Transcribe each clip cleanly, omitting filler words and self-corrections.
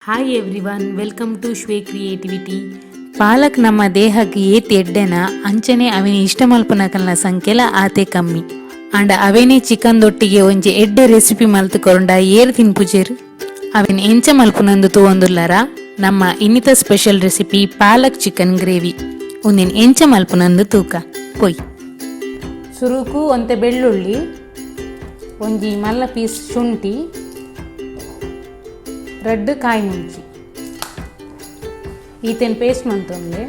Hi everyone, welcome to Shwe creativity. Palak ನಮ್ಮ ದೇಹಕ್ಕೆ ಏತ್ ಎಡ್ಡೆನ ಅಂಚನೆ ಅವೆನೆ ಇಷ್ಟ ಮಲ್ಪುನಕಲ್ನ ಸಂಖ್ಯೆಲ ಆತೆ ಕಮ್ಮಿ. ಅಂಡ ಅವೇನೆ ಚಿಕನ್ ದೊಟ್ಟಿಗೆ ಒಂಜಿ ಎಡ್ಡೆ ರೆಸಿಪಿ ಮಲ್ತ್ ಕೊರಂಡ ಏರ್ ತಿನ್ಪುಜೆರ್? ಅವೆನ್ ಎಂಚ ಮಲ್ಪುನಂದು ತೂವೊಂದುಲ್ಲರ? ನಮ್ಮ ಇನ್ನಿತ special recipe palak chicken gravy. ಉಂದೆನ್ ಎಂಚ ಮಲ್ಪುನಂದು ತೂಕ ಪೋಯ್. ಸುರುಕು ಒಂತೆ ಬೆಳ್ಳುಳ್ಳಿ, ಒಂಜಿ ಮಲ್ಲ ಪೀಸ್ ಶುಂಠಿ, ರಡ್ಡ್ ಕಾಯಿ ಮುಂಚಿ ಈತೆನ್ ಪೇಸ್ಟ್ ಮಂತೊನ್ಲೆ.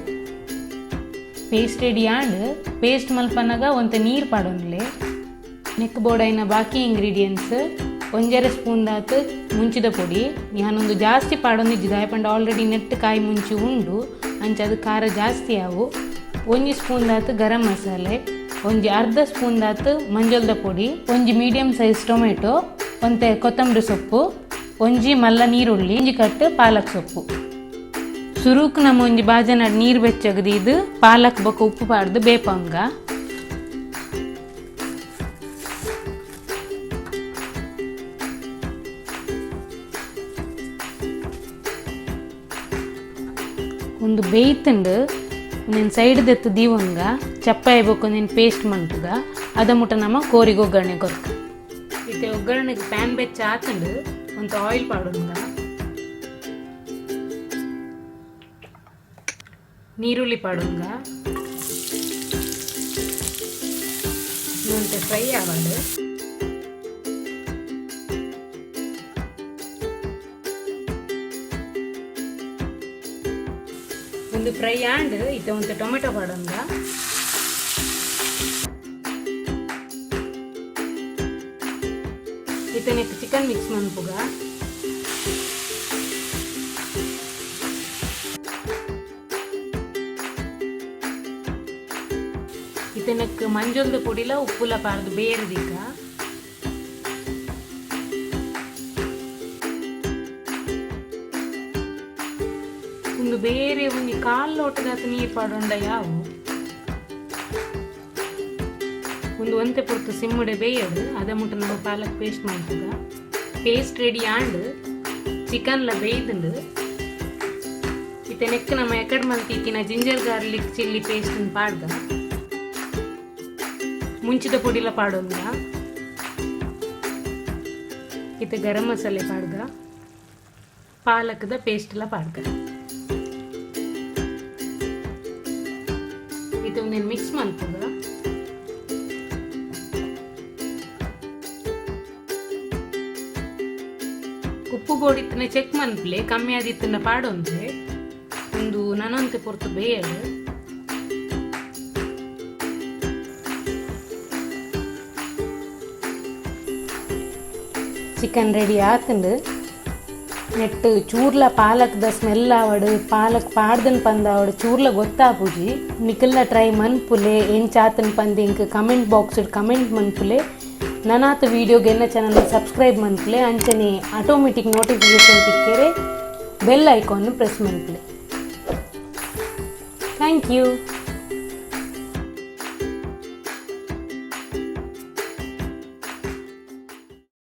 Paste ready and. Paste ಮಲ್ಪನಗ ಒಂತೆ ನೀರು ಪಾಡೊನ್ಲೆ. ನೆಕ್ ಬೋಡಾಯಿನ ಬಾಕಿ ಇಂಗ್ರೀಡಿಯೆಂಟ್ಸ್: ಒಂಜರೆ ಸ್ಪೂನ್ ದಾತ್ ಮುಂಚಿದ ಪೊಡಿ. ಯಾನೊಂದು ಜಾಸ್ತಿ ಪಾಡೊಂದಿಜ್ಜಿ, ದಾಯೆ ಪಂಡ ಆಲ್ರೆಡಿ ನೆಟ್ ಕಾಯಿ ಮುಂಚಿ ಉಂಡು, ಅಂಚ ಅದು ಖಾರ ಜಾಸ್ತಿ ಆವು. ಒಂಜಿ ಸ್ಪೂನ್ ದಾತ್ ಗರಂ ಮಸಾಲೆ, ಒಂಜಿ ಅರ್ಧ ಸ್ಪೂನ್ ದಾತ್ ಮಂಜಲ್ದ ಪೊಡಿ, ಒಂಜಿ medium size tomato, ಒಂತೆ ಕೊತ್ತಂಬರಿ ಸೊಪ್ಪು, ಒಂಜಿ ಮಲ್ಲ ನೀರುಳ್ಳಿ, ಒಂಜಿ ಕಟ್ಟು ಪಾಲಕ್ ಸೊಪ್ಪು. ಸುರುಕ್ ನಮ್ಮ ಒಂಜಿ ಬಾಜನ ನೀರು ಬೆಚ್ಚಗದು ಇದು ಪಾಲಕ್ ಬೊಕ್ಕ ಉಪ್ಪು ಪಾಡ್ದು ಬೇಪಂಗ. ಒಂದು ಬೇಯ್ತುಂಡು. ಒಂದೊಂದು ಸೈಡ್ ದೆತ್ತು ದೀವಂಗ. ಚಪ್ಪಾಯಿ ಬೊಕ್ಕ ಒಂದೇನು ಪೇಸ್ಟ್ ಮನ್ಪುಗ. ಅದ ಮುಟ್ಟ ನಮ್ಮ ಕೋರಿಗೆ ಒಗ್ಗರಣೆ ಕೊರ್ಕ. ಇತ್ತೆ ಒಗ್ಗರಣೆಗೆ ಪ್ಯಾನ್ ಬೆಚ್ಚ ಆತುಂಡು. ಒಂತ ಆಯಿಲ್ ಪಾಡೊಂಗ. ನೀರುಳ್ಳಿ ಪಾಡೊಂಗ. ಒಂತೆ ಫ್ರೈ ಆವಡ್. ಒಂದು ಫ್ರೈ ಆಂಡ್. ಇತ್ತೆ ಒಂತೆ ಟೊಮೆಟೊ ಪಾಡೊಂಗ. ಇತ್ತೆ ನೆಕ್ ಚಿಕನ್ ಮಿಕ್ಸ್ ಮನ್ಪುಗ. ಇತ್ತೆ ನೆಕ್ ಮಂಜೊಲ್ದ ಪೊಡಿಲ ಉಪ್ಪುಲ ಪಾಡ್ದು ಬೇರೆ ದೀಕ. ಒಂದು ಬೇರೆ ಒಂಜಿ ಕಾಲ್ ಲೋಟದಾತ್ ನೀರು ಪಾಡೊಂಡ ಯಾವು. ಒಂದು ಒಂತೆ ಪೊರ್ತು ಸಿಮ್ಮಡೆ ಬೇಯಡು. ಅದ ಮುಟ್ಟ ನಮ್ಮ ಪಾಲಕ್ ಪೇಸ್ಟ್ ಮನ್ಪುಗ. Paste ready and. ಚಿಕನ್ಲ ಬೇಯ್ದುಂಡು. ಇತ್ತೆ ನೆಕ್ ನಮ್ಮ ಎಕಡ್ ಮಲ್ತಿತ್ತಿನ ginger garlic chilli paste ಪಾಡ್ಗ. ಮುಂಚಿದ ಪೊಡಿಲ ಪಾಡೊಂದ. ಇತ್ತೆ ಗರಂ ಮಸಾಲೆ ಪಾಡ್ಗ, ಪಾಲಕದ ಪೇಸ್ಟ್ ಲ ಪಾಡ್ಗ. ಇತ್ತೆ ಒಂದೇನು ಮಿಕ್ಸ್ ಮನ್ಪುಗ. ಉಪ್ಪು ಬೋಡಿತ್ತನೆ ಚೆಕ್ ಮನ್ಪಲೆ. ಕಮ್ಮಿ ಆದಿತ್ತನ್ನ ಪಾಡೊಂದ್ರೆ. ಒಂದು ನನೊಂತೆ ಪೊರ್ತು ಬೇಯಡು. ಚಿಕನ್ ರೆಡಿ ಆತುಂಡು. ನೆಟ್ ಚೂರ್ಲ ಪಾಲಕ್ದ ಸ್ಮೆಲ್ ಆವಡು, ಪಾಲಕ್ ಪಾಡ್ದನ್ ಪಂದಾವಡು, ಚೂರ್ಲ ಗೊತ್ತಾಪುಜಿ. ನಿಕಲ್ನ ಟ್ರೈ ಮನ್ಪುಲೆ. ಎಂಚಾತನ್ ಪಂದ್ ಇಂಕ್ comment box comment ಮನ್ಪುಲೆ. ನನಾತ್ ವೀಡಿಯೋಗೆ ಎನ್ನ ಚಾನಲ್ ಸಬ್ಸ್ಕ್ರೈಬ್ ಮನ್ಪುಲೆ. ಅಂಚನೆ ಆಟೋಮೆಟಿಕ್ ನೋಟಿಫಿಕೇಶನ್ ತಿಕ್ಕೇರೆ bell icon press ಮನ್ಪುಲೆ. Thank you.